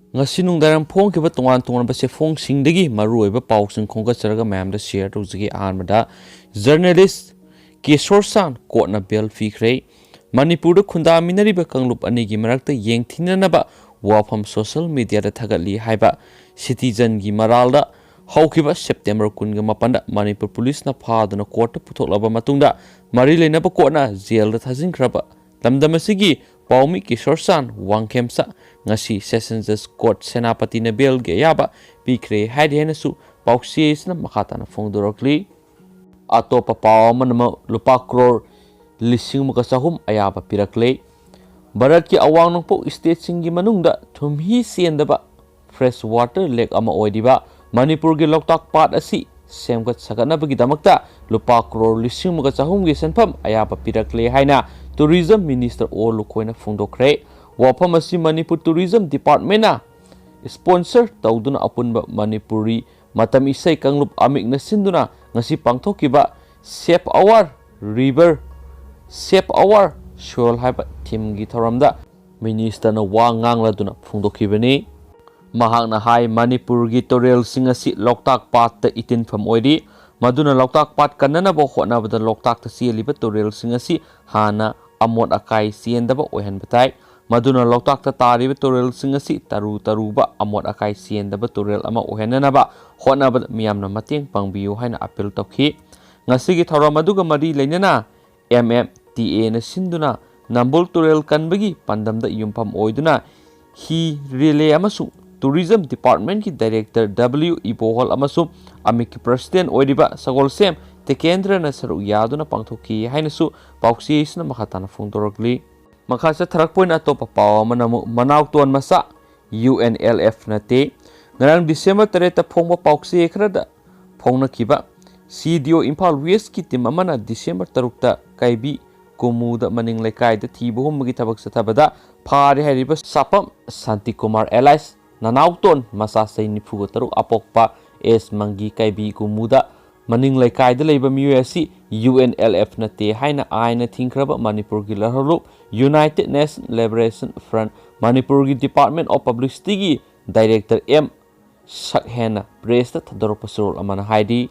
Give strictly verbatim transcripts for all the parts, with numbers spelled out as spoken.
ꯉꯁꯤ ꯅꯨꯡꯗꯥꯡ ꯐꯣꯡꯈꯤꯕ ꯇꯣꯉꯥꯟ ꯇꯣꯉꯥꯟꯕ ꯆꯦꯐꯣꯡꯁꯤꯡꯗꯒꯤ ꯃꯔꯨꯑꯣꯏꯕ ꯄꯥꯎꯁꯤꯡ ꯈꯣꯝꯒꯠꯆꯔꯒ ꯃꯌꯥꯝꯗ ꯁꯤꯌꯔ ꯇꯧꯖꯒꯦ꯫ ꯑꯍꯥꯟꯕꯗ, ꯖꯔꯅꯦꯂꯤꯁ ꯀꯤꯁꯣꯔ ꯁꯥꯟ ꯀꯣꯔꯠꯅ ꯕꯦꯜ ꯄꯤꯈ꯭ꯔꯦ꯫ ꯃꯅꯤꯄꯨꯔꯗ ꯈꯨꯟꯗꯥꯃꯤꯟꯅꯔꯤꯕ ꯀꯥꯡꯂꯨꯞ ꯑꯅꯤꯒꯤ ꯃꯔꯛꯇ ꯌꯦꯡꯊꯤꯅꯅꯕ ꯋꯥꯐꯝ ꯁꯣꯁꯤꯌꯦꯜ ꯃꯤꯗꯤꯌꯥꯗ ꯊꯥꯒꯠꯂꯤ ꯍꯥꯏꯕ ꯁꯤꯇꯤꯖꯟꯒꯤ ꯃꯔꯥꯜꯗ ꯍꯧꯈꯤꯕ ꯁꯦꯞꯇꯦꯝꯕꯔ ꯀꯨꯟꯒꯤ ꯃꯥꯄꯟꯗ ꯃꯅꯤꯄꯨꯔ ꯄꯨꯂꯤꯁꯅ ꯐꯥꯗꯨꯅ ꯀꯣꯔꯠꯇ ꯄꯨꯊꯣꯛꯂꯕ ꯃꯇꯨꯡꯗ ꯃꯔꯤ ꯂꯩꯅꯕ ꯀꯣꯔꯠꯅ ꯖꯦꯜꯗ ꯊꯥꯖꯤꯟꯈ꯭ꯔꯕ ꯂꯝꯗꯝ ꯑꯁꯤꯒꯤ ꯄꯥꯎꯃꯤ ꯀꯤꯁꯣꯔ ꯆꯥꯟ ꯋꯥꯡꯈꯦꯝꯆꯥ ꯉꯁꯤ ꯁꯦꯁꯟ ꯖꯖ ꯀꯣꯔꯠ ꯁꯦꯅꯥꯄꯇꯤꯅ ꯕꯦꯜꯒꯤ ꯑꯌꯥꯕ ꯄꯤꯈ꯭ꯔꯦ ꯍꯥꯏꯔꯤ ꯍꯥꯏꯅꯁꯨ ꯄꯥꯎꯆꯦ ꯑꯁꯤꯅ ꯃꯈꯥ ꯇꯥꯅ ꯐꯣꯡꯗꯣꯔꯛꯂꯤ꯫ ꯑꯇꯣꯞꯄ ꯄꯥꯎ ꯑꯃꯅ ꯂꯨꯄꯥ ꯀ꯭ꯔꯣꯔ ꯂꯤꯁꯤꯡ ꯑꯃꯒ ꯆꯍꯨꯝ ꯑꯌꯥꯕ ꯄꯤꯔꯛꯂꯦ꯫ ꯚꯥꯔꯠꯀꯤ ꯑꯋꯥꯡ ꯅꯣꯡꯄꯣꯛ ꯁ꯭ꯇꯦꯠꯁꯤꯡꯒꯤ ꯃꯅꯨꯡꯗ ꯊꯨꯝꯍꯤ ꯆꯦꯟꯗꯕ ꯐ꯭ꯔꯦꯁ ꯋꯥꯇꯔ ꯂꯦꯛ ꯑꯃ ꯑꯣꯏꯔꯤꯕ ꯃꯅꯤꯄꯨꯔꯒꯤ ꯂꯣꯛꯇꯥꯛ ꯄꯥꯠ ꯑꯁꯤ ꯁꯦꯝꯒꯠ ꯁꯥꯒꯠꯅꯕꯒꯤꯗꯃꯛꯇ ꯂꯨꯄꯥ ꯀ꯭ꯔꯣꯔ ꯂꯤꯁꯤꯡ ꯑꯃꯒ ꯆꯍꯨꯝꯒꯤ ꯁꯦꯟꯐꯝ ꯑꯌꯥꯕ ꯄꯤꯔꯛꯂꯦ ꯍꯥꯏꯅ ꯇꯨꯔꯤꯖꯝ ꯃꯤꯅꯤꯁꯇꯔ ꯑꯣ ꯂꯨꯈꯣꯏꯅ ꯐꯣꯡꯗꯣꯛꯈ꯭ꯔꯦ꯫ ꯋꯥꯐꯝ ꯑꯁꯤ ꯃꯅꯤꯄꯨꯔ ꯇꯨꯔꯤꯖꯝ ꯗꯤꯄꯥꯔꯠꯃꯦꯟꯅ ꯁ꯭ꯄꯣꯟꯁꯔ ꯇꯧꯗꯨꯅ ꯑꯄꯨꯟꯕ ꯃꯅꯤꯄꯨꯔꯤ ꯃꯇꯝ ꯏꯁꯩ ꯀꯥꯡꯂꯨꯞ ꯑꯃꯤꯛꯅ ꯁꯤꯟꯗꯨꯅ ꯉꯁꯤ ꯄꯥꯡꯊꯣꯛꯈꯤꯕ Save Our River, Save Our Soil ꯍꯥꯏꯕ ꯊꯤꯝꯒꯤ ꯊꯧꯔꯝꯗ ꯃꯤꯅꯤꯁꯇꯔꯅ ꯋꯥ ꯉꯥꯡꯂꯗꯨꯅ ꯐꯣꯡꯗꯣꯛꯈꯤꯕꯅꯤ꯫ ꯃꯍꯥꯛꯅ ꯍꯥꯏ, ꯃꯅꯤꯄꯨꯔꯒꯤ ꯇꯨꯔꯦꯜꯁꯤꯡ ꯑꯁꯤ ꯂꯣꯛꯇꯥꯛ ꯄꯥꯠꯇ ꯏꯇꯤꯟꯐꯝ ꯑꯣꯏꯔꯤ꯫ ꯃꯗꯨꯅ ꯂꯣꯛꯇꯥꯛ ꯄꯥꯠ ꯀꯟꯅꯅꯕ ꯍꯣꯠꯅꯕꯗ ꯂꯣꯛꯇꯥꯛꯇ ꯆꯦꯜꯂꯤꯕ ꯇꯨꯔꯦꯜꯁꯤꯡ ꯑꯁꯤ ꯍꯥꯟꯅ ꯑꯃꯣꯠ ꯑꯀꯥꯏ ꯆꯦꯟꯗꯕ ꯑꯣꯏꯍꯟꯕ ꯇꯥꯏ꯫ ꯃꯗꯨꯅ ꯂꯣꯛꯇꯥꯛꯇ ꯇꯥꯔꯤꯕ ꯇꯨꯔꯦꯜꯁꯤꯡ ꯑꯁꯤ ꯇꯔꯨ ꯇꯔꯨꯕ ꯑꯃꯣꯠ ꯑꯀꯥꯏ ꯆꯦꯟꯗꯕ ꯇꯨꯔꯦꯜ ꯑꯃ ꯑꯣꯏꯍꯟꯅꯅꯕ ꯍꯣꯠꯅꯕꯗ ꯃꯤꯌꯥꯝꯅ ꯃꯇꯦꯡ ꯄꯥꯡꯕꯤꯌꯨ ꯍꯥꯏꯅ ꯑꯄꯤꯜ ꯇꯧꯈꯤ꯫ ꯉꯁꯤꯒꯤ ꯊꯧꯔꯝ ꯑꯗꯨꯒ ꯃꯔꯤ ꯂꯩꯅꯅ ꯑꯦꯝ ꯑꯦꯝ ꯇꯤ ꯑꯦꯅ ꯁꯤꯟꯗꯨꯅ ꯅꯝꯕꯨꯜ ꯇꯨꯔꯦꯜ ꯀꯟꯕꯒꯤ ꯄꯥꯟꯗꯝꯗ ꯌꯨꯝꯐꯝ ꯑꯣꯏꯗꯨꯅ ꯍꯤ ꯔꯤꯂꯦ ꯑꯃꯁꯨꯡ ꯇꯨꯔꯤꯖꯝ ꯗꯤꯄꯥꯔꯠꯃꯦꯟꯒꯤ ꯗꯥꯏꯔꯦꯛꯇꯔ ꯗꯕ꯭ꯂꯤꯎ ꯏꯕꯣꯍꯣꯜ ꯑꯃꯁꯨꯡ ꯑꯃꯤꯛꯀꯤ ꯄ꯭ꯔꯁꯤꯗꯦꯟ ꯑꯣꯏꯔꯤꯕ ꯁꯒꯣꯜꯁꯦꯝ ꯇꯤꯀꯦꯟꯗ꯭ꯔꯅ ꯁꯔꯨꯛ ꯌꯥꯗꯨꯅ ꯄꯥꯡꯊꯣꯛꯈꯤ ꯍꯥꯏꯅꯁꯨ ꯄꯥꯎꯆꯦꯁꯤꯅ ꯃꯈꯥ ꯇꯥꯅ ꯐꯣꯡꯗꯣꯔꯛꯂꯤ꯫ ꯃꯈꯥ ꯆꯠꯊꯔꯛꯄ ꯑꯣꯏꯅ ꯑꯇꯣꯞꯄ ꯄꯥꯎ ꯑꯃꯅ ꯑꯃꯨꯛ ꯃꯅꯥꯎꯇꯣꯟ ꯃꯆꯥ ꯌꯨ ꯑꯦꯟ ꯑꯦꯜ ꯑꯦꯐ ꯅꯠꯇꯦ꯫ ꯉꯔꯥꯡ ꯗꯤꯁꯦꯝꯕꯔ ꯇꯔꯦꯠꯇ ꯐꯣꯡꯕ ꯄꯥꯎꯆꯦ ꯈꯔꯗ ꯐꯣꯡꯅꯈꯤꯕ ꯁꯤ ꯗꯤ ꯑꯣ ꯏꯝꯐꯥꯜ ꯋꯦꯁꯀꯤ ꯇꯤꯝ ꯑꯃꯅ ꯗꯤꯁꯦꯝꯕꯔ ꯇꯔꯨꯛꯇ ꯀꯥꯏꯕꯤ ꯀꯨꯃꯨꯗ ꯃꯅꯤꯡ ꯂꯩꯀꯥꯏꯗ ꯊꯤꯕ ꯍꯨꯝꯕꯒꯤ ꯊꯕꯛ ꯆꯠꯊꯕꯗ ꯐꯥꯔꯦ ꯍꯥꯏꯔꯤꯕ ꯁꯥꯄꯝ ꯁꯥꯟꯇꯤꯀꯨꯃꯥꯔ ꯑꯦꯂꯥꯏꯁ ꯅꯅꯥꯎꯇꯣꯟ ꯃꯆꯥ ꯆꯍꯤ ꯅꯤꯐꯨꯒ ꯇꯔꯨꯛ ꯑꯄꯣꯛꯄ ꯑꯦꯁ ꯃꯪꯒꯤ ꯀꯥꯏꯕꯤ ꯀꯨꯃꯨꯗ ꯃꯅꯤꯡ ꯂꯩꯀꯥꯏꯗ ꯂꯩꯕ ꯃꯤꯑꯣꯏ ꯑꯁꯤ UNLF ꯅꯠꯇꯦ ꯍꯥꯏꯅ ꯑꯥꯏꯟꯅ ꯊꯤꯡꯈ꯭ꯔꯕ ꯃꯅꯤꯄꯨꯔꯒꯤ ꯂꯍꯔꯂꯨꯞ United Nation Liberation Front ꯃꯅꯤꯄꯨꯔꯒꯤ Department of Publicityꯒꯤ Director M ꯁꯛꯍꯦꯟꯅ pressꯇ ꯊꯥꯗꯣꯔꯛꯄ ꯆꯦꯔꯣꯜ ꯑꯃꯅ ꯍꯥꯏꯔꯤ꯫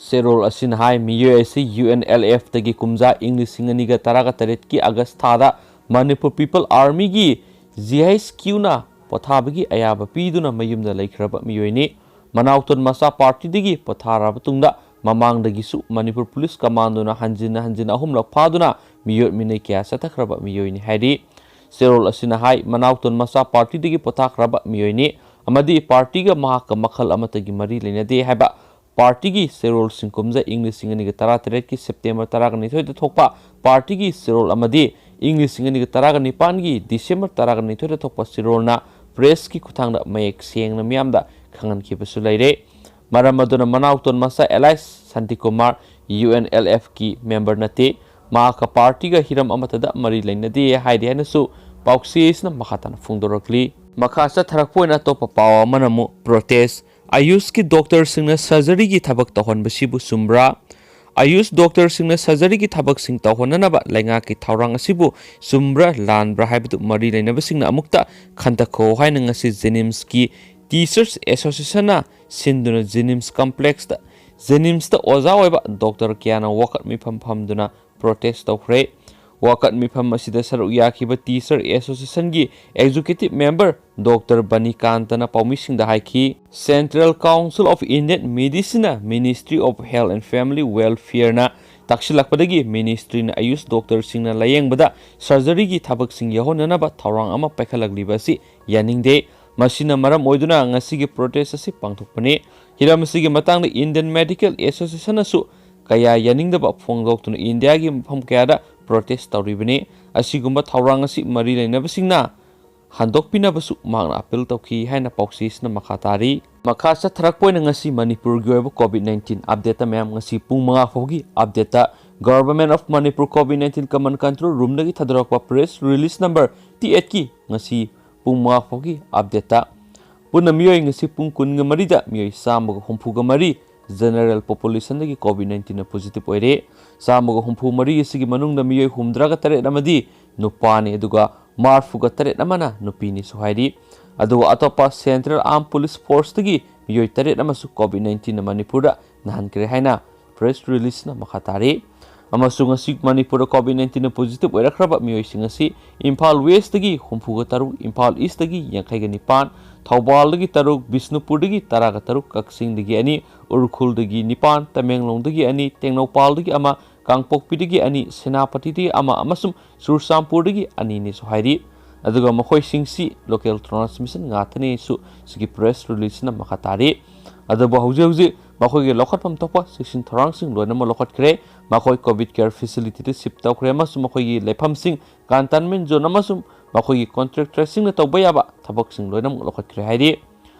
ꯆꯦꯔꯣꯜ ꯑꯁꯤꯅ ꯍꯥꯏ, ꯃꯤꯑꯣꯏ ꯑꯁꯤ UNLFꯇꯒꯤ ꯀꯨꯝꯖꯥ ꯏꯪ ꯂꯤꯁꯤꯡ ꯑꯅꯤꯒ ꯇꯔꯥꯒ ꯇꯔꯦꯠꯀꯤ August ꯊꯥꯗ Manipur People Armyꯒꯤ GHQꯅ ꯄꯣꯊꯥꯕꯒꯤ ꯑꯌꯥꯕ ꯄꯤꯗꯨꯅ ꯃꯌꯨꯝꯗ ꯂꯩꯈ꯭ꯔꯕ ꯃꯤꯑꯣꯏꯅꯤ꯫ ꯃꯅꯥꯎꯇꯣꯟ ꯃꯆꯥ ꯄꯥꯔꯇꯤꯗꯒꯤ ꯄꯣꯊꯥꯔꯕ ꯇꯨꯡꯗ ꯃꯃꯥꯡꯗꯒꯤꯁꯨ ꯃꯅꯤꯄꯨꯔ ꯄꯨꯂꯤꯁ ꯀꯃꯥꯟꯗꯣꯅ ꯍꯟꯖꯤꯟ ꯍꯟꯖꯤꯟ ꯑꯍꯨꯝꯂꯛ ꯐꯥꯗꯨꯅ ꯃꯤꯑꯣꯠ ꯃꯤꯅꯩ ꯀꯌꯥ ꯆꯠꯊꯈ꯭ꯔꯕ ꯃꯤꯑꯣꯏꯅꯤ ꯍꯥꯏꯔꯤ꯫ ꯆꯦꯔꯣꯜ ꯑꯁꯤꯅ ꯍꯥꯏ, ꯃꯅꯥꯎꯇꯣꯟ ꯃꯆꯥ ꯄꯥꯔꯇꯤꯗꯒꯤ ꯄꯣꯊꯥꯈ꯭ꯔꯕ ꯃꯤꯑꯣꯏꯅꯤ ꯑꯃꯗꯤ ꯄꯥꯔꯇꯤꯒ ꯃꯍꯥꯛꯀ ꯃꯈꯜ ꯑꯃꯠꯇꯒꯤ ꯃꯔꯤ ꯂꯩꯅꯗꯦ ꯍꯥꯏꯕ ꯄꯥꯔꯇꯤꯒꯤ ꯆꯦꯔꯣꯜꯁꯤꯡ ꯀꯨꯝꯖꯥ ꯏꯪ ꯂꯤꯁꯤꯡ ꯑꯅꯤꯒ ꯇꯔꯥꯇꯔꯦꯠꯀꯤ September ꯇꯔꯥꯒ ꯅꯤꯊꯣꯏꯗ ꯊꯣꯛꯄ ꯄꯥꯔꯇꯤꯒꯤ ꯆꯦꯔꯣꯜ ꯑꯃꯗꯤ ꯏꯪ ꯂꯤꯁꯤꯡ ꯑꯅꯤꯒ ꯇꯔꯥꯒ ꯅꯤꯄꯥꯟꯒꯤ December ꯇꯔꯥꯒ ꯅꯤꯊꯣꯏꯗ ꯊꯣꯛꯄ ꯆꯦꯔꯣꯜꯅ pressꯀꯤ ꯈꯨꯠꯊꯥꯡꯗ ꯃꯌꯦꯛ ꯁꯦꯡꯅ ꯃꯤꯌꯥꯝꯗ ꯈꯪꯍꯟꯈꯤꯕꯁꯨ ꯂꯩꯔꯦ꯫ ꯃꯔꯝ ꯑꯗꯨꯅ ꯃꯅꯥꯎꯇꯣꯟ ꯃꯆꯥ alias ꯁꯥꯟꯇꯤꯀꯨꯃꯥꯔ UNLFꯀꯤ member ꯅꯠꯇꯦ꯫ ꯃꯍꯥꯛꯀ ꯄꯥꯔꯇꯤꯒ ꯍꯤꯔꯝ ꯑꯃꯠꯇꯗ ꯃꯔꯤ ꯂꯩꯅꯗꯦ ꯍꯥꯏꯔꯤ ꯍꯥꯏꯅꯁꯨ ꯄꯥꯎꯆꯦꯁꯤꯅ ꯃꯈꯥ ꯇꯥꯅ ꯐꯣꯡꯗꯣꯔꯛꯂꯤ꯫ ꯃꯈꯥ ꯆꯠꯊꯔꯛꯄ ꯑꯣꯏꯅ ꯑꯇꯣꯞꯄ ꯄꯥꯎ ꯑꯃꯅ ꯑꯃꯨꯛ protest, ꯑꯌꯨꯁꯀꯤ ꯗꯣꯛꯇꯔꯁꯤꯡꯅ surgeryꯒꯤ ꯊꯕꯛ ꯇꯧꯍꯟꯕꯁꯤꯕꯨ ꯆꯨꯝꯕ꯭ꯔꯥ? ꯑꯌꯨꯁ ꯗꯣꯛꯇꯔꯁꯤꯡꯅ surgeryꯒꯤ ꯊꯕꯛꯁꯤꯡ ꯇꯧꯍꯟꯅꯅꯕ ꯂꯩꯉꯥꯛꯀꯤ ꯊꯧꯔꯥꯡ ꯑꯁꯤꯕꯨ ꯆꯨꯝꯕ꯭ꯔꯥ ꯂꯥꯟꯕ꯭ꯔꯥ ꯍꯥꯏꯕꯗꯨ ꯃꯔꯤ ꯂꯩꯅꯕꯁꯤꯡꯅ ꯑꯃꯨꯛꯇ ꯈꯟꯊꯈꯣ ꯍꯥꯏꯅ ꯉꯁꯤ JNIMSꯀꯤ Teachers Associationꯅ ꯁꯤꯟꯗꯨꯅ JNIMS complexꯇ, JNIMSꯇ ꯑꯣꯖꯥ ꯑꯣꯏꯕ ꯗꯣꯛꯇꯔ ꯀꯌꯥꯅ ꯋꯥꯀꯠ ꯃꯤꯐꯝ ꯐꯝꯗꯨꯅ protest ꯇꯧꯈ꯭ꯔꯦ꯫ ꯋꯥꯀꯠ ꯃꯤꯐꯝ ꯑꯁꯤꯗ ꯁꯔꯨꯛ ꯌꯥꯈꯤꯕ Teacher Associationꯒꯤ Executive Member ꯗꯣꯛꯇꯔ ꯕꯅꯤꯀꯥꯟꯇꯅ ꯄꯥꯎꯃꯤꯁꯤꯡꯗ ꯍꯥꯏꯈꯤ, Central Council of Indian Medicineꯅ Ministry of Health and Family Welfareꯅ ꯇꯥꯛꯁꯤꯜꯂꯛꯄꯗꯒꯤ ministryꯅ ꯑꯌꯨꯁ ꯗꯣꯛꯇꯔꯁꯤꯡꯅ ꯂꯥꯌꯦꯡꯕꯗ surgeryꯒꯤ ꯊꯕꯛꯁꯤꯡ ꯌꯥꯎꯍꯟꯅꯅꯕ ꯊꯧꯔꯥꯡ ꯑꯃ ꯄꯥꯏꯈꯠꯂꯛꯂꯤꯕ ꯑꯁꯤ ꯌꯥꯅꯤꯡꯗꯦ꯫ ꯃꯁꯤꯅ ꯃꯔꯝ ꯑꯣꯏꯗꯨꯅ ꯉꯁꯤꯒꯤ protest ꯑꯁꯤ ꯄꯥꯡꯊꯣꯛꯄꯅꯤ꯫ ꯍꯤꯔꯝ ꯑꯁꯤꯒꯤ ꯃꯇꯥꯡꯗ Indian Medical Associationꯅꯁꯨ ꯀꯌꯥ ꯌꯥꯅꯤꯡꯗꯕ ꯐꯣꯡꯗꯣꯛꯇꯨꯅ ꯏꯟꯗꯤꯌꯥꯒꯤ ꯃꯐꯝ ꯀꯌꯥꯗ protest ꯇꯧꯔꯤꯕꯅꯤ꯫ ꯑꯁꯤꯒꯨꯝꯕ ꯊꯧꯔꯥꯡ ꯑꯁꯤ ꯃꯔꯤ ꯂꯩꯅꯕꯁꯤꯡꯅ ꯍꯟꯗꯣꯛꯄꯤꯅꯕꯁꯨ ꯃꯍꯥꯛꯅ appeal ꯇꯧꯈꯤ ꯍꯥꯏꯅ ꯄꯥꯎꯆꯦꯁꯤꯅ ꯃꯈꯥ ꯇꯥꯔꯤ꯫ ꯃꯈꯥ ꯆꯠꯊꯔꯛꯄ ꯑꯣꯏꯅ ꯉꯁꯤ ꯃꯅꯤꯄꯨꯔꯒꯤ ꯑꯣꯏꯕ COVID nineteen updateꯇ ꯃꯌꯥꯝ ꯉꯁꯤ ꯄꯨꯡ ꯃꯉꯥ ꯐꯥꯎꯒꯤ updateꯇ Government of Manipur COVID nineteen Command Control Roomꯗꯒꯤ ꯊꯥꯗꯣꯔꯛꯄ press release number T eight ꯀꯤ ꯉꯁꯤ ꯄꯨꯡ ꯃꯉꯥ ꯐꯥꯎꯒꯤ updateꯇ ꯄꯨꯟꯅ ꯃꯤꯑꯣꯏ ꯉꯁꯤ ꯄꯨꯡ ꯀꯨꯟꯒ ꯃꯔꯤꯗ ꯃꯤꯑꯣꯏ ꯆꯥꯝꯃꯒ ꯍꯨꯝꯐꯨꯒ ꯃꯔꯤ ꯖꯦꯅꯔꯦꯜ ꯄꯣꯄꯨꯂꯦꯁꯟꯗꯒꯤ ꯀꯣꯚꯤꯗ ꯅꯥꯏꯟꯇꯤꯟꯅ ꯄꯣꯖꯤꯇꯤꯚ ꯑꯣꯏꯔꯦ꯫ ꯆꯥꯝꯃꯒ ꯍꯨꯝꯐꯨ ꯃꯔꯤ ꯑꯁꯤꯒꯤ ꯃꯅꯨꯡꯗ ꯃꯤꯑꯣꯏ ꯍꯨꯝꯗ꯭ꯔꯥꯒ ꯇꯔꯦꯠ ꯑꯃꯗꯤ ꯅꯨꯄꯥꯅꯤ, ꯑꯗꯨꯒ ꯃꯔꯤꯐꯨꯒ ꯇꯔꯦꯠ ꯑꯃꯅ ꯅꯨꯄꯤꯅꯤꯁꯨ ꯍꯥꯏꯔꯤ꯫ ꯑꯗꯨꯒ ꯑꯇꯣꯞꯄ ꯁꯦꯟꯇ꯭ꯔꯦꯜ ꯑꯥꯔꯝ ꯄꯨꯂꯤꯁ ꯐꯣꯔꯁꯇꯒꯤ ꯃꯤꯑꯣꯏ ꯇꯔꯦꯠ ꯑꯃꯁꯨ ꯀꯣꯚꯤꯗ ꯅꯥꯏꯟꯇꯤꯟꯅ ꯃꯅꯤꯄꯨꯔꯗ ꯅꯥꯍꯟꯈ꯭ꯔꯦ ꯍꯥꯏꯅ ꯄ꯭ꯔꯦꯁ ꯔꯤꯂꯤꯖꯅ ꯃꯈꯥ ꯇꯥꯔꯤ꯫ ꯑꯃꯁꯨꯡ ꯉꯁꯤ ꯃꯅꯤꯄꯨꯔꯗ ꯀꯣꯚꯤꯗ ꯅꯥꯏꯟꯇꯤꯟꯅ ꯄꯣꯖꯤꯇꯤꯚ ꯑꯣꯏꯔꯛꯈ꯭ꯔꯕ ꯃꯤꯑꯣꯏꯁꯤꯡ ꯑꯁꯤ ꯏꯝꯐꯥꯜ ꯋꯦꯁꯇꯒꯤ ꯍꯨꯝꯐꯨꯒ ꯇꯔꯨꯛ, ꯏꯝꯐꯥꯜ ꯏꯁꯇꯒꯤ ꯌꯥꯡꯈꯩꯒ ꯅꯤꯄꯥꯟ, ꯊꯧꯕꯥꯜꯗꯒꯤ ꯇꯔꯨꯛ, ꯕꯤꯁꯅꯨꯄꯨꯔꯗꯒꯤ ꯇꯔꯥꯒ ꯇꯔꯨꯛ, ꯀꯛꯆꯤꯡꯗꯒꯤ ꯑꯅꯤ, ꯎꯈ꯭ꯔꯨꯜꯗꯒꯤ ꯅꯤꯄꯥꯟ, ꯇꯃꯦꯡꯂꯣꯡꯗꯒꯤ ꯑꯅꯤ, ꯇꯦꯡꯅꯧꯄꯥꯜꯗꯒꯤ ꯑꯃ, ꯀꯥꯡꯄꯣꯛꯄꯤꯗꯒꯤ ꯑꯅꯤ, ꯁꯦꯅꯥꯄꯇꯤꯗꯒꯤ ꯑꯃ ꯑꯃꯁꯨꯡ ꯆꯨꯔꯆꯥꯟꯄꯨꯔꯗꯒꯤ ꯑꯅꯤꯅꯤꯁꯨ ꯍꯥꯏꯔꯤ꯫ ꯑꯗꯨꯒ ꯃꯈꯣꯏꯁꯤꯡꯁꯤ ꯂꯣꯀꯦꯜ ꯇ꯭ꯔꯥꯟꯁꯃꯤꯁꯟ ꯉꯥꯛꯇꯅꯤꯁꯨ ꯁꯤꯒꯤ ꯄ꯭ꯔꯦꯁ ꯔꯤꯂꯤꯖꯅ ꯃꯈꯥ ꯇꯥꯔꯤ꯫ ꯑꯗꯨꯕꯨ ꯍꯧꯖꯤꯛ ꯍꯧꯖꯤꯛ ꯃꯈꯣꯏꯒꯤ ꯂꯧꯈꯠꯐꯝ ꯊꯣꯛꯄ ꯆꯦꯛꯁꯤꯟ ꯊꯧꯔꯥꯡꯁꯤꯡ ꯂꯣꯏꯅꯃꯛ ꯂꯧꯈꯠꯈ꯭ꯔꯦ꯫ ꯃꯈꯣꯏ ꯀꯣꯚꯤꯗ ꯀꯦꯌꯔ ꯐꯦꯁꯤꯂꯤꯇꯤꯗ ꯁꯤꯞ ꯇꯧꯈ꯭ꯔꯦ ꯑꯃꯁꯨꯡ ꯃꯈꯣꯏꯒꯤ ꯂꯩꯐꯝꯁꯤꯡ, ꯀꯟꯇꯦꯟꯃꯦꯟ ꯖꯣꯟ ꯑꯃꯁꯨꯡ ꯃꯈꯣꯏꯒꯤ ꯀꯣꯟꯇ꯭ꯔꯦꯛꯇꯔꯁꯤꯡꯅ ꯇꯧꯕ ꯌꯥꯕ ꯊꯕꯛꯁꯤꯡ ꯂꯣꯏꯅꯃꯛ ꯂꯧꯈꯠꯈ꯭ꯔꯦ ꯍꯥꯏꯔꯤ꯫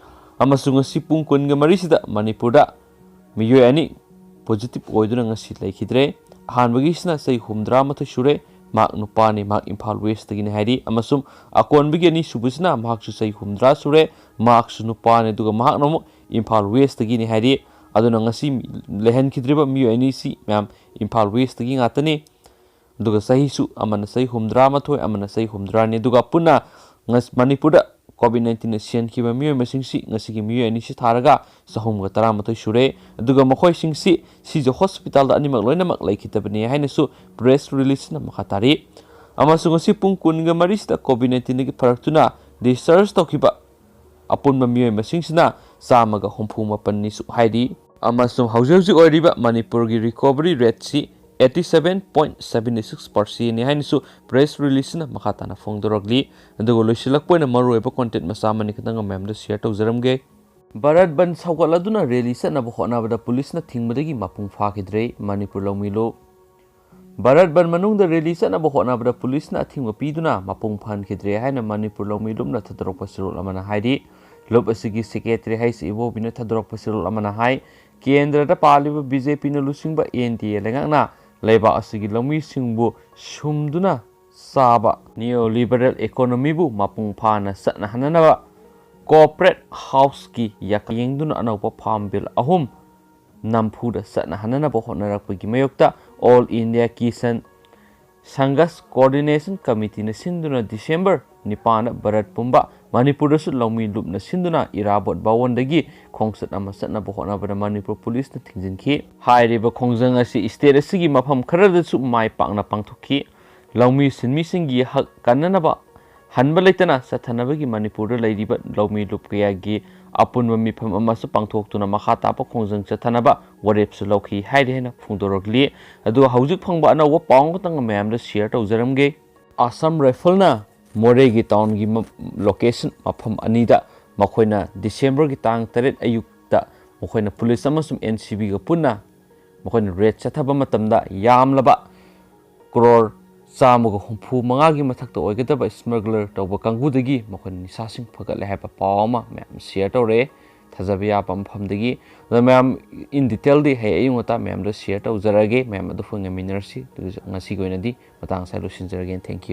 ꯑꯃꯁꯨꯡ ꯉꯁꯤ ꯄꯨꯡ ꯀꯨꯟꯒ ꯃꯔꯤꯁꯤꯗ ꯃꯅꯤꯄꯨꯔꯗ ꯃꯤꯑꯣꯏ ꯑꯅꯤ ꯄꯣꯖꯤꯇꯤꯚ ꯑꯣꯏꯗꯨꯅ ꯉꯁꯤ ꯂꯩꯈꯤꯗ꯭ꯔꯦ꯫ ꯑꯍꯥꯟꯕꯒꯤꯁꯤꯅ ꯆꯍꯤ ꯍꯨꯝꯗ꯭ꯔꯥ ꯃꯥꯊꯣꯏ ꯁꯨꯔꯦ, ꯃꯍꯥꯛ ꯅꯨꯄꯥꯅꯤ, ꯃꯍꯥꯛ ꯏꯝꯐꯥꯜ ꯋꯦꯁꯇꯒꯤꯅꯤ ꯍꯥꯏꯔꯤ꯫ ꯑꯃꯁꯨꯡ ꯑꯀꯣꯟꯕꯒꯤ ꯑꯅꯤꯁꯨꯕꯁꯤꯅ ꯃꯍꯥꯛꯁꯨ ꯆꯍꯤ ꯍꯨꯝꯗ꯭ꯔꯥ ꯁꯨꯔꯦ, ꯃꯍꯥꯛꯁꯨ ꯅꯨꯄꯥꯅꯤ, ꯑꯗꯨꯒ ꯃꯍꯥꯛꯅ ꯑꯃꯨꯛ ꯏꯝꯐꯥꯜ ꯋꯦꯁꯇꯒꯤꯅꯤ ꯍꯥꯏꯔꯤ꯫ ꯑꯗꯨꯅ ꯉꯁꯤ ꯂꯩꯍꯟꯈꯤꯗ꯭ꯔꯤꯕ ꯃꯤꯑꯣꯏ ꯑꯅꯤꯁꯤ ꯃꯌꯥꯝ ꯏꯝꯐꯥꯜ ꯋꯦꯁꯇꯒꯤ ꯉꯥꯛꯇꯅꯤ꯫ ꯑꯗꯨꯒ ꯆꯍꯤꯁꯨ ꯑꯃꯅ ꯆꯍꯤ ꯍꯨꯝꯗ꯭ꯔꯥ ꯃꯥꯊꯣꯏ, ꯑꯃꯅ ꯆꯍꯤ ꯍꯨꯝꯗ꯭ꯔꯥꯅꯤ꯫ ꯑꯗꯨꯒ ꯄꯨꯟꯅ ꯉꯁ-, ꯃꯅꯤꯄꯨꯔꯗ ꯀꯣꯚꯤꯗ ꯅꯥꯏꯟꯇꯤꯟꯅ ꯁꯤꯍꯟꯈꯤꯕ ꯃꯤꯑꯣꯏ ꯃꯁꯤꯡꯁꯤ ꯉꯁꯤꯒꯤ ꯃꯤꯑꯣꯏ ꯑꯅꯤꯁꯤ ꯊꯥꯔꯒ ꯆꯍꯨꯝꯒ ꯇꯔꯥꯃꯥꯊꯣꯏ ꯁꯨꯔꯦ꯫ ꯑꯗꯨꯒ ꯃꯈꯣꯏꯁꯤꯡꯁꯤ ꯁꯤꯖ ꯍꯣꯁꯄꯤꯇꯥꯜꯗ ꯑꯅꯤꯃꯛ ꯂꯣꯏꯅꯃꯛ ꯂꯩꯈꯤꯗꯕꯅꯤ ꯍꯥꯏꯅꯁꯨ ꯄ꯭ꯔꯦꯁ ꯔꯤꯂꯤꯖꯅ ꯃꯈꯥ ꯇꯥꯔꯤ꯫ ꯑꯃꯁꯨꯡ ꯉꯁꯤ ꯄꯨꯡ ꯀꯨꯟꯒ ꯃꯔꯤꯁꯤꯗ ꯀꯣꯚꯤꯗ ꯅꯥꯏꯟꯇꯤꯟꯗꯒꯤ ꯐꯔꯛꯇꯨꯅ ꯗꯤꯁꯆꯥꯔꯖ ꯇꯧꯈꯤꯕ ꯑꯄꯨꯟꯕ ꯃꯤꯑꯣꯏ ꯃꯁꯤꯡꯁꯤꯅ ꯆꯥꯝꯃꯒ ꯍꯨꯝꯐꯨ ꯃꯥꯄꯟꯅꯤꯁꯨ ꯍꯥꯏꯔꯤ꯫ ꯑꯃꯁꯨꯡ ꯍꯧꯖꯤꯛ ꯍꯧꯖꯤꯛ ꯑꯣꯏꯔꯤꯕ ꯃꯅꯤꯄꯨꯔꯒꯤ ꯔꯤꯀꯣꯚꯔꯤ ꯔꯦꯠꯁꯤ eighty seven point seventy six ꯄꯥꯔꯁꯦꯟꯅꯤ ꯍꯥꯏꯅꯁꯨ ꯄ꯭ꯔꯦꯁ ꯔꯤꯂꯤꯖꯅ ꯃꯈꯥ ꯇꯥꯅ ꯐꯣꯡꯗꯣꯔꯛꯂꯤ꯫ ꯑꯗꯨꯒ ꯂꯣꯏꯁꯤꯜꯂꯛꯄ ꯑꯣꯏꯅ ꯃꯔꯨꯑꯣꯏꯕ ꯀꯣꯟꯇꯦꯟꯠ ꯃꯆꯥ ꯑꯃꯅꯤ ꯈꯛꯇꯪ ꯃꯌꯥꯝꯗ ꯁꯤꯌꯔ ꯇꯧꯖꯔꯝꯒꯦ꯫ ꯚꯥꯔꯠ ꯕꯟꯗ ꯁꯧꯒꯠꯂꯗꯨꯅ ꯔꯦꯂꯤ ꯆꯠꯅꯕ ꯍꯣꯠꯅꯕꯗ ꯄꯨꯂꯤꯁꯅ ꯊꯤꯡꯕꯗꯒꯤ ꯃꯄꯨꯡ ꯐꯥꯈꯤꯗ꯭ꯔꯦ, ꯃꯅꯤꯄꯨꯔ ꯂꯧꯃꯤ ꯂꯨꯞ꯫ ꯚꯥꯔꯠ ꯕꯟꯗ ꯃꯅꯨꯡꯗ ꯔꯦꯂꯤ ꯆꯠꯅꯕ ꯍꯣꯠꯅꯕꯗ ꯄꯨꯂꯤꯁꯅ ꯑꯊꯤꯡꯕ ꯄꯤꯗꯨꯅ ꯃꯄꯨꯡ ꯐꯥꯍꯟꯈꯤꯗ꯭ꯔꯦ ꯍꯥꯏꯅ ꯃꯅꯤꯄꯨꯔ ꯂꯧꯃꯤ ꯂꯨꯞꯅ ꯊꯥꯗꯣꯔꯛꯄ ꯆꯦꯔꯣꯜ ꯑꯃꯅ ꯍꯥꯏꯔꯤ꯫ ꯂꯨꯞ ꯑꯁꯤꯒꯤ ꯁꯦꯀ꯭ꯔꯦꯇꯔꯤ ꯍꯩꯁ ꯏꯕꯣꯕꯤꯅ ꯊꯥꯗꯣꯔꯛꯄ ꯆꯦꯔꯣꯜ ꯑꯃꯅ ꯍꯥꯏ, ꯀꯦꯟꯗ꯭ꯔꯗ ꯄꯥꯜꯂꯤꯕ ꯕꯤ ꯖꯦ ꯄꯤꯅ ꯂꯨꯆꯤꯡꯕ ꯑꯦꯟ ꯗꯤ ꯑꯦ ꯂꯩꯉꯥꯛꯅ ꯂꯩꯕꯥꯛ ꯑꯁꯤꯒꯤ ꯂꯧꯃꯤꯁꯤꯡꯕꯨ ꯁꯨꯝꯗꯨꯅ ꯆꯥꯕ ꯅꯤꯑꯣ ꯂꯤꯕꯔꯦꯜ ꯏꯀꯣꯅꯣꯃꯤꯕꯨ ꯃꯄꯨꯡ ꯐꯥꯅ ꯆꯠꯅꯍꯟꯅꯅꯕ ꯀꯣꯔꯄꯣꯔꯦꯠ ꯍꯥꯎꯁꯀꯤ ꯌꯥꯀꯥ ꯌꯦꯡꯗꯨꯅ ꯑꯅꯧꯕ ꯐꯥꯔꯝ ꯕꯤꯜ ꯑꯍꯨꯝ ꯅꯝꯐꯨꯗ ꯆꯠꯅꯍꯟꯅꯅꯕ ꯍꯣꯠꯅꯔꯛꯄꯒꯤ ꯃꯥꯌꯣꯛꯇ All India Kisan Sanghas Coordination Committeeꯅ ꯁꯤꯟꯗꯨꯅ December ꯅꯤꯄꯥꯟꯗ ꯚꯥꯔꯠ ꯄꯨꯝꯕ, ꯃꯅꯤꯄꯨꯔꯗꯁꯨ ꯂꯧꯃꯤ ꯂꯨꯞꯅ ꯁꯤꯟꯗꯨꯅ ꯏꯔꯥꯕꯣꯠ ꯚꯋꯟꯗꯒꯤ ꯈꯣꯡꯆꯠ ꯑꯃ ꯆꯠꯅꯕ ꯍꯣꯠꯅꯕꯗ ꯃꯅꯤꯄꯨꯔ ꯄꯨꯂꯤꯁꯅ ꯊꯤꯡꯖꯤꯟꯈꯤ꯫ ꯍꯥꯏꯔꯤꯕ ꯈꯣꯡꯖꯪ ꯑꯁꯤ state ꯑꯁꯤꯒꯤ ꯃꯐꯝ ꯈꯔꯗꯁꯨ ꯃꯥꯏ ꯄꯥꯛꯅ ꯄꯥꯡꯊꯣꯛꯈꯤ꯫ ꯂꯧꯃꯤ ꯁꯤꯟꯃꯤꯁꯤꯡꯒꯤ ꯍꯛ ꯀꯟꯅꯅꯕ ꯍꯟꯕ ꯂꯩꯇꯅ ꯆꯠꯊꯅꯕꯒꯤ ꯃꯅꯤꯄꯨꯔꯗ ꯂꯩꯔꯤꯕ ꯂꯧꯃꯤ ꯂꯨꯞ ꯀꯌꯥꯒꯤ ꯑꯄꯨꯟꯕ ꯃꯤꯐꯝ ꯑꯃꯁꯨ ꯄꯥꯡꯊꯣꯛꯇꯨꯅ ꯃꯈꯥ ꯇꯥꯕ ꯈꯣꯡꯖꯪ ꯆꯠꯊꯅꯕ ꯋꯥꯔꯦꯞꯁꯨ ꯂꯧꯈꯤ ꯍꯥꯏꯔꯤ ꯍꯥꯏꯅ ꯐꯣꯡꯗꯣꯔꯛꯂꯤ꯫ ꯑꯗꯨꯒ ꯍꯧꯖꯤꯛ ꯐꯪꯕ ꯑꯅꯧꯕ ꯄꯥꯎ ꯑꯃꯈꯛꯇꯪ ꯃꯌꯥꯝꯗ share ꯇꯧꯖꯔꯝꯒꯦ꯫ Assam Riflesꯅ ꯃꯣꯔꯦꯒꯤ townꯒꯤ ꯃ-, location ꯃꯐꯝ ꯑꯅꯤꯗ ꯃꯈꯣꯏꯅ Decemberꯒꯤ ꯇꯥꯡ ꯇꯔꯦꯠ ꯑꯌꯨꯛꯇ ꯃꯈꯣꯏꯅ police ꯑꯃꯁꯨꯡ NCBꯒ ꯄꯨꯟꯅ ꯃꯈꯣꯏꯅ raid ꯆꯠꯊꯕ ꯃꯇꯝꯗ ꯌꯥꯝꯂꯕ crore ꯆꯥꯝꯃꯒ ꯍꯨꯝꯐꯨ ꯃꯉꯥꯒꯤ ꯃꯊꯛꯇ ꯑꯣꯏꯒꯗꯕ smuggler ꯇꯧꯕ ꯀꯥꯡꯕꯨꯗꯒꯤ ꯃꯈꯣꯏꯅ ꯅꯤꯁꯥꯁꯤꯡ ꯐꯒꯠꯂꯦ ꯍꯥꯏꯕ ꯄꯥꯎ ꯑꯃ ꯃꯌꯥꯝ share ꯇꯧꯔꯛꯑꯦ꯫ ꯊꯥꯖꯕ ꯌꯥꯕ ꯃꯐꯝꯗꯒꯤ꯫ ꯑꯗꯣ ꯃꯌꯥꯝ in detailꯗꯤ ꯍꯌꯦꯡ ꯑꯌꯨꯛ ꯉꯟꯇꯥ ꯃꯌꯥꯝꯗ share ꯇꯧꯖꯔꯛꯑꯒꯦ꯫ ꯃꯌꯥꯝ ꯑꯗꯨ ꯐꯣꯟ ꯉꯝꯃꯤꯟꯅꯔꯁꯤ꯫ ꯑꯗꯨꯒ ꯉꯁꯤꯒꯤ ꯑꯣꯏꯅꯗꯤ ꯃꯇꯥꯡ ꯑꯁꯤꯗ ꯂꯣꯏꯁꯤꯟꯖꯔꯒꯦ꯫ Thank you꯫